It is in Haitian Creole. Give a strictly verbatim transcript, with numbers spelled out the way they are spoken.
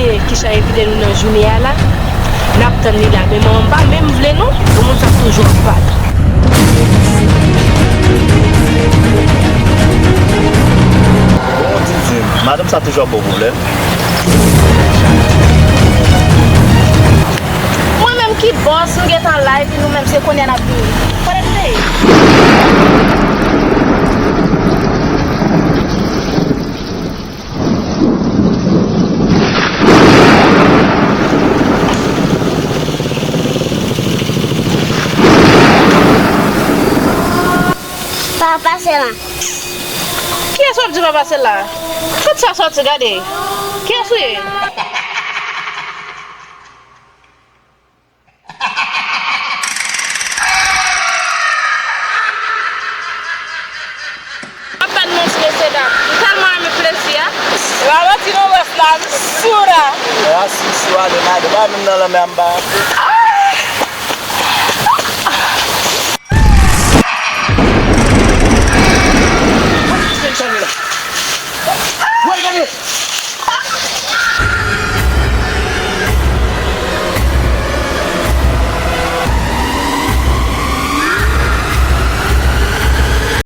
Ki chanje vide nou nan jounen a la, n ap tann li la. Men manman m pa menm vle nou, yon moun sa toujou ap bat. Bondye di m, madanm sa toujou ap ba w pwoblèm. Mwen menm ki bòs, m gentan la, epi nou menm se kounye a n ap vini. Kote nou te ye? Pa pase la. Kiyès w ap di pa pase la? Tout sa sòti, gade. Kiyès ou ye? Ap ban mwen mesye dam. M tèlman renmen plezi a. E pa manti non bòs la, m sou la. Rasis yo ale nade, pa menm nan lanmè a m pa antre. Wè, gade!